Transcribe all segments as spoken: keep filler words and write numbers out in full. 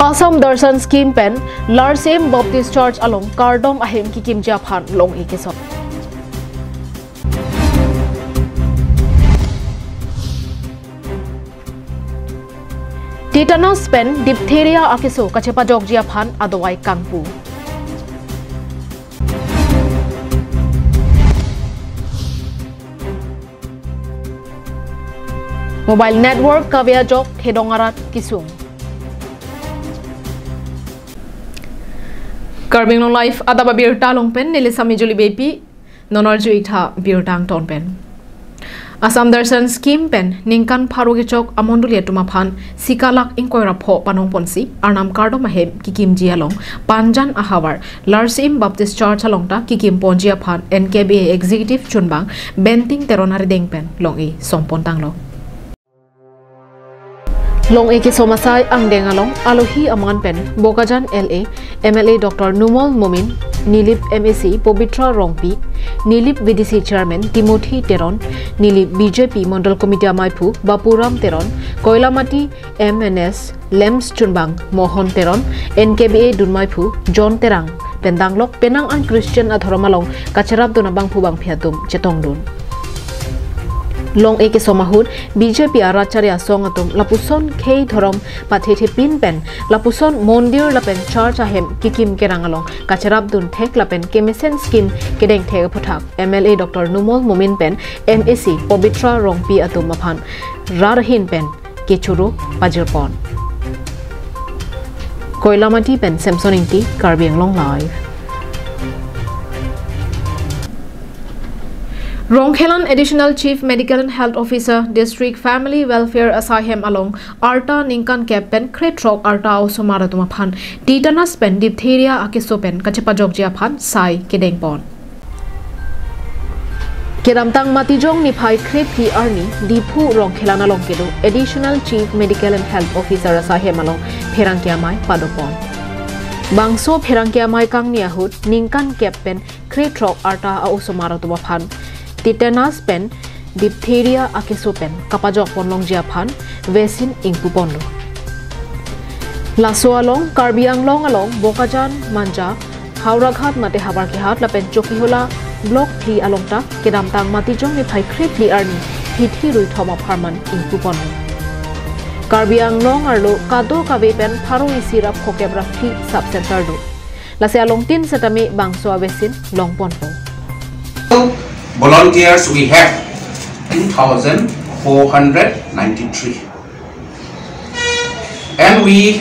Assam Darshan Scheme pen Larsim Baptist Church along kardom ahem kikimji aphan long-e keso. Tetanus pen diphtheria akeso kachepajokji aphan adawai kangpu. Mobile network kave ajok thedong arat kesung. Karbi Anglong Live adap abirta along pen neli Sami Juli Beypi, non arju-ik tha birta angton pen. Assam Darshan Scheme pen ningkan pharo kechok amondoli atum aphan sika lakh ingkoi ra pho panong ponsi arnam kardom ahem kikimji along Panjan ahavar Larsim Baptist Church along ta kikim ponji aphan N K B A Executive Chunbang Benting Teron arideng pen long-e sompon tanglo. Long-e keso asai angdeng along alohi aman pen Bokajan L A, M L A Doctor Numal Momin, Nilip M A C Pobitra Rongpi, Nilip V D C Chairman Timothy Teron, Nilip B J P Mondol Committee amaiphu Bapuram Teron, Koilamati M N S LAMPS Chunbang Mohon Teron, N K B A dunmaiphu John Terang pen danglok penang an Christian adhorom along kacherapdun abangphu bangphi atum chetongdun. Long-e keso ahut B J P arat chari asong atum lapuson khei dhorom pathethepin pen lapuson mondir lapen church ahem kikim kerang along kacherapdun thek lapen kemesen scheme kedeng thek aphuthak M L A Doctor Numal Momin pen M A C Pobitra Rongpi atum aphan rat ahin pen kechoro pajirpon. Koilamati pen Samson Ingti, Karbi Anglong Live. Rongkhelan Additional Chief Medical and Health Officer, District Family Welfare asaihem along arta ningkan kep pen krethrok arta a-osomar atum aphan tetanus pen diphtheria akeso pen kachepajokji aphan sai kedengpon. Kedamtang Matijong niphai krephli arni Diphu Rongkhelan along kedo Additional Chief Medical and Health Officer asaihem along pherangke amei padopon. Bangso pherangke amei kangni ahut ningkan kep pen krethrok arta a-osomar atum aphan tetanus pen diphtheria akeso pen kapajokpon longji aphan vaccine ingpuponlo. Laso along Karbi Anglong along Bokajan, Manja, Howraghat mate Havarkehat lapen Chokihola Block phli along ta kedamtang Matijong niphai krephli arni hithi ruithom apharman ingpuponlo. Karbi Anglong arlo kadokave pen pharo isi ra phokep ra phli sub center do. Lasi alongtin setame bangso a-vaccine longponpo. Volunteers we have two thousand four hundred ninety-three. And we,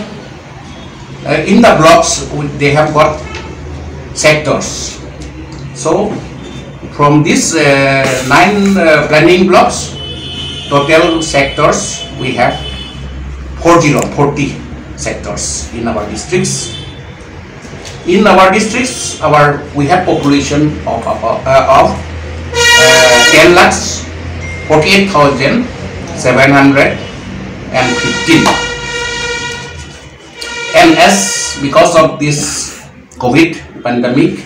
uh, in the blocks, we, they have got sectors. So, from these, uh, nine, uh, planning blocks, total sectors, we have four zero, forty sectors in our districts. In our districts, our, we have population of, of, uh, of, uh, ten lakhs forty-eight thousand seven hundred and fifteen. And as because of this COVID pandemic,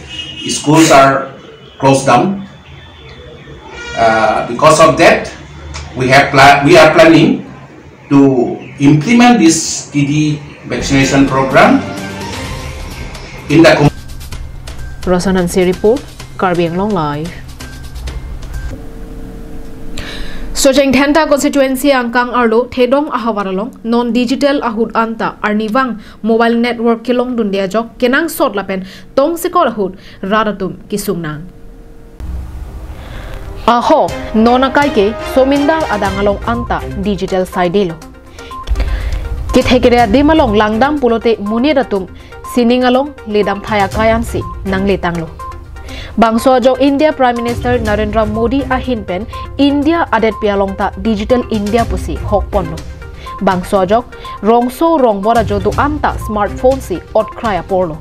schools are closed down. Uh, because of that, we have pla-, we are planning to implement this T D vaccination program in the com- Rosan Hanse report, Karbi Anglong Live. Socheng Dhenta constituency angkang arlo Thedong ahavar along non digital ahut anta arnivang mobile network kelongdunde ajok kenangsot lapen tongsekot ahut rat atum kesung nang. Aho, non akai ke Somindar adang along anta digital saidelo. Kethe kere adim along langdam pulote monit atum sining along ledam thai akai ansi nangletanglo. Bangso ajok India Prime Minister Narendra Modi ahin pen India adetpi along ta Digital India pusi hokponlo. Bangso ajok rongso rongbor ajo do-an ta smartphone si otkrai aporlo.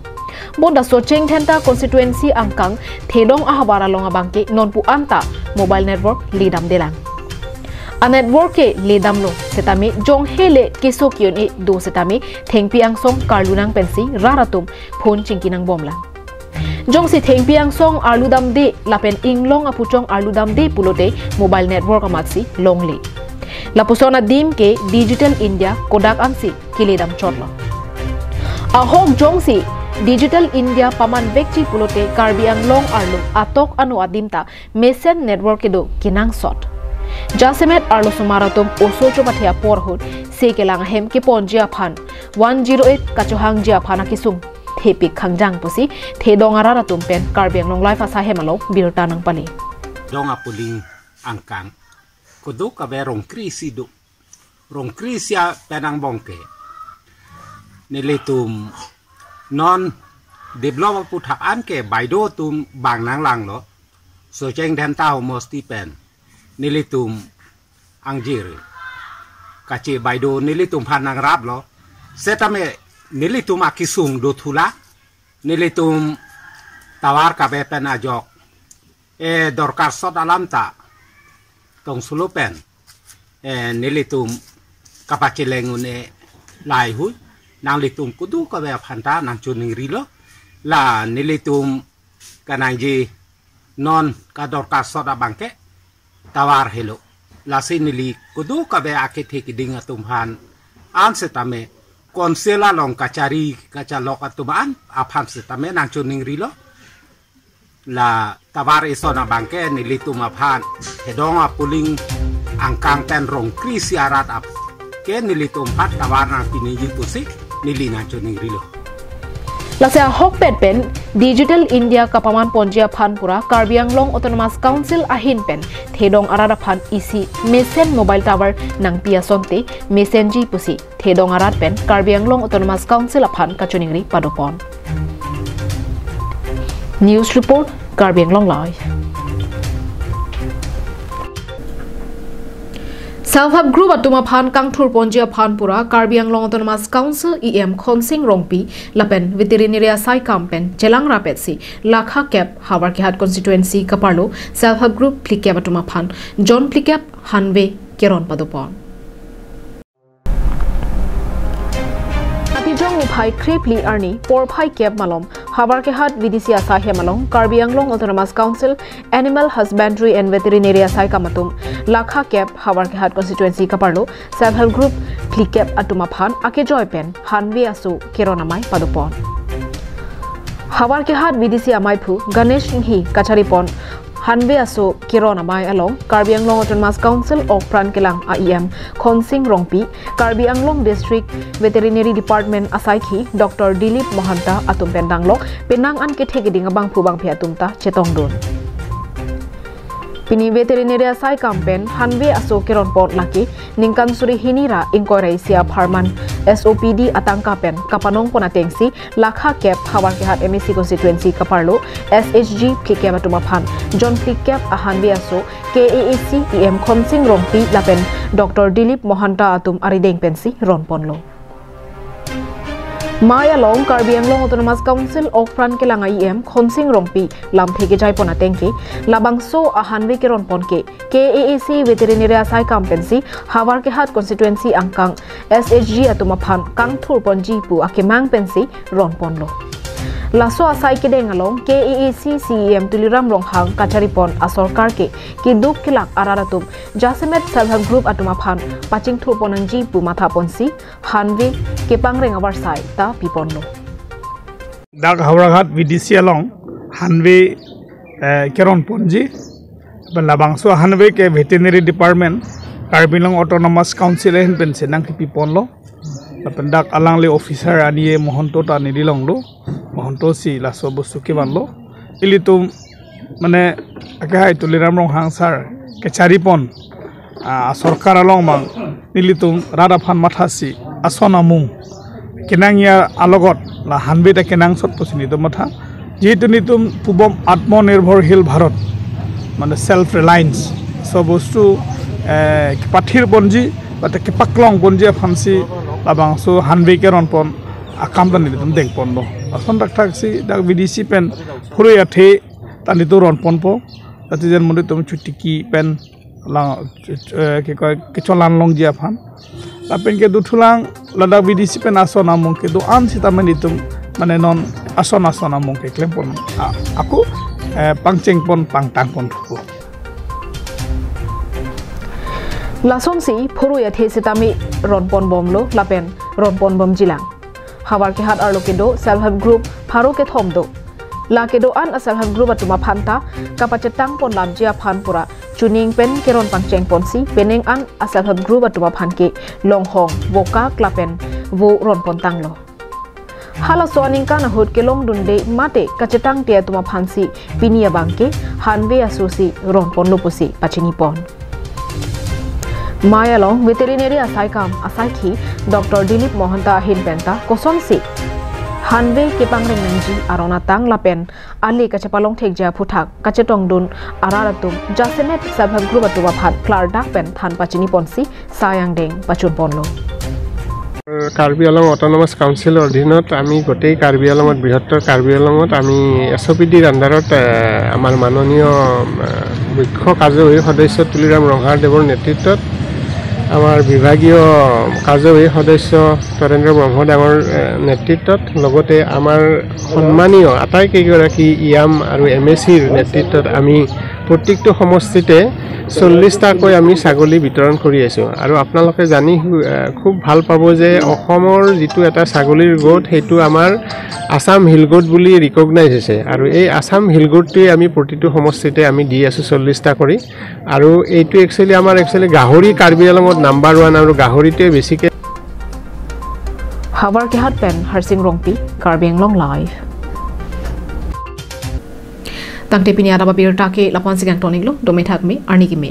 Bonta Socheng Dhenta constituency angkang Thedong ahavar along abangke nonpu anta mobile network ledamdelang. A-network ke ledamlo setame jong hele keso ki-un-e do setame thengpi angsong karlu nang pensi rat atum phone chingki nangbomlang. Jongsi thengpi angsong arludamde lapen inglong apuchong arludamde pulote mobile network amatsi longle. Lapuson adim ke Digital India kodak ansi keledam chotlo. Ahok jongsi Digital India paman vekji pulote Karbi Anglong arlo atok anu adim ta mesen network kedo kenangsot. Jasemet arlosomar atum oso chopathe apor ahut se kelang ahem keponji aphan one zero eight kachohangji aphan akesung thepik khangjang pusi thedong arat atum pen Karbi Anglong Live asai hem along birta nangpale. Dong apuling angkang. Kudu kabe rongkri si do. Rongkri sia pen angbong ke. Nelitum non develop aputhak an ke baido atum bang nanglanglo. Socheng Dhenta Homosti pen nelitum angjir kache baido nelitum aphan nangraplo. Setame nelitum akesung do thula. Nelitum tower kabe pen ajok e dorkar sot alam ta tongsulo pen e nelitum kapacheleng un-e lahai hui. Nanglitum kudu kabe aphan ta nangchoningrilo. La nelitum kanangji non kadorkar sot abang ke tower helo. Lasi neli kudu kabe akethe keding atum aphan an setame council along kachari kachalok atum an aphan setame nangchoningrilo. La tower ison abang ke nelitum aphan thedong apuling angkang pen rongkri si arat ap ke nelitum aphan tower nangpiniji pusi neli nangchoningrilo. Lasi ahokpet pen Digital India kapaman ponji aphan pura Karbi Anglong Autonomous Council ahin pen thedong arat aphan isi mesen mobile tower nangpi asonte mesenji pusi thedong arat pen Karbi Anglong Autonomous Council aphan kachoningri padopon. News report, Karbi Anglong Live. Self Help Group atum aphan kangthur ponji aphan pura Karbi Anglong Autonomous Council E M Khonsing Rongpi lapen Veterinary asai kam pen chelang rapetsi lakha kep Howraghat constituency kaparlo Self Help Group phlikep atum aphan jon phlikep hanve keron padopon. Atijong niphai kre phli arni porphai kep malom Howraghat V D C asai hem along Karbi Anglong Autonomous Council Animal Husbandry and Veterinary asai kam atum lakha kep Howraghat constituency kaparlo Self Help Group phlikep atum aphan akejoi pen hanve aso keron amei padopon. Howraghat V D C ameiphu Ganesh Enghi kacharipon hanve aso keron amei along Karbi Anglong Autonomous Council Okpran Kelang a E M Khonsing Rongpi, Karbi Anglong District Veterinary Department asaikhi Doctor Dilip Mohanta atum pen danglok penang an kethe keding abangphu bangphi atum ta chetongdun. Pini veterinary asai kam pen hanve aso keronpon lake ningkan suri hini ra ingkoi ra isi apharman S O P D atangka pen kapanongpon atengsi lakha kep Howraghat M A C constituency kaparlo S H G phlikep atum aphan jon phlikep ahanve aso K A A C E M Khonsing Rongpi lapen Doctor Dilip Mohanta atum arideng pensi ronponlo. Mei along Karbi Anglong Autonomous Council Okpran Kelang a E M Khonsing Rongpi lamthe kejaipon atengke labangso ahanve keronpon ke K A A C veterinary asai kam pensi Howraghat constituency angkang S H G atum aphan kangthur ponji pu akemang pensi ronponlo. Laso asai kedeng along K A A C C E M Tuliram Ronghang kacharipon asorkar ke keduk kelak arat atum jasemet Self Help Group atum aphan pachingthurpon nangji pu mathaponsi hanve kepangreng avarsai ta piponlo. Dak Howraghat V D C along hanve, eh, keronponji. Pen labangso hanve ke Veterinary Department Karbi Anglong Autonomous Council ahin pensi nangkepiponlo. Lapen dak alangli officer ani Mohonto ta neli longlo. Mohonto si laso bostu kevanlo. Ilitum mane akehai Tuliram Ronghang sir kacharipon, ah, sorkar along mang nelitum rat aphan mathasi ason amung kenangji alogot la hanve ta kenangsot pusi nelitum matha. Jehetu nelitum pubom Atmanirbhorshil Bharat, mane self reliance, so bostu, eh, kepathirponji, bate kepaklongponji aphansi labangso hanve keronpon akam ta nelitum dengponlo. Ason thakthak si dak V D C pen phurui athe ta nelitum ronponpo. Ati jen mundut tum chutiki pen lang, eh, ke koi, kecholan longji aphan. Lapen kedothulang ladak V D C pen ason amung kedo-an sitame nelitum mane non ason ason amung keklempon. A-, ako, eh, pangchengpon pangtangpon thupo. Lasonsi phurui athe sitame ronponbomlo lapen ronponbomjilang. Havarkehat arlo kedo self help group pharo kethom do. La kedo-an a self help group atum aphan ta kapachetang pon lamji aphan pura chuning pen keron pangcheng ponsi penang an a self help group atum aphan ke longhong, vokak lapen vo ron pon tanglo. Halaso aningkan ahut kelongdunde mate kachetangte atum aphansi pini abang ke hanve asosi ron ponlo pusi pachini pon. Mai along veterinary asaikam asaikhi Doctor Dilip Mohanta ahin penta kosonsi hanve kepangreng nangji aron atang lapen ale kachepalong thekji aphuthak kachetongdun arat atum jasemet self help group atum aphan klardak pen than pachini ponsi sai angdeng pachun ponlo. Karbi Anglong autonomous কাউন্সিলৰ অধীনত আমি গোটেই কাৰ্বি আংলঙত, বৃহত্তৰ কাৰ্বি আংলঙত আমি এছ অ' পি ডিৰ আণ্ডাৰত, এ, আমাৰ মাননীয়, এ, মুখ্য কাৰ্যবাহী সদস্য তুলিৰাম ৰংহাৰদেৱৰ নেতৃত্বত আমাৰ বিভাগীয় কাৰ্যবাহী সদস্য তৰেন্দ্ৰ ব্ৰহ্ম ডাঙৰ, এ, নেতৃত্বত লগতে আমাৰ সন্মানীয় আটাইকেইগৰাকী ই এম আৰু এম এ চিৰ নেতৃত্বত আমি প্ৰত্যেকটো সমষ্টিতে চল্লিছটাকৈ আমি ছাগলী বিতৰণ কৰি আছোঁ। আৰু আপোনালোকে জানি, এ, খুব ভাল পাব যে অসমৰ যিটো এটা ছাগলীৰ গোট, সেইটো আমাৰ আছাম হিল গোট বুলি ৰিকগনাইজ হৈছে। আৰু এই আছাম হিল গোটটোৱে আমি প্ৰতিটো সমষ্টিতে আমি দি আছোঁ চল্লিছটা কৰি। আৰু এইটো একচুৱেলি আমাৰ একচুৱেলি গাহৰি কাৰ্বি আংলঙত নাম্বাৰ ওৱান আৰু গাহৰিটোৱে বেছিকৈ Havarkehat pen Harsing Rongpi, Karbi Anglong Live. Tangte pini adap abirta ke lapu-ansi kangton-iklo, dome thakme, arni keme.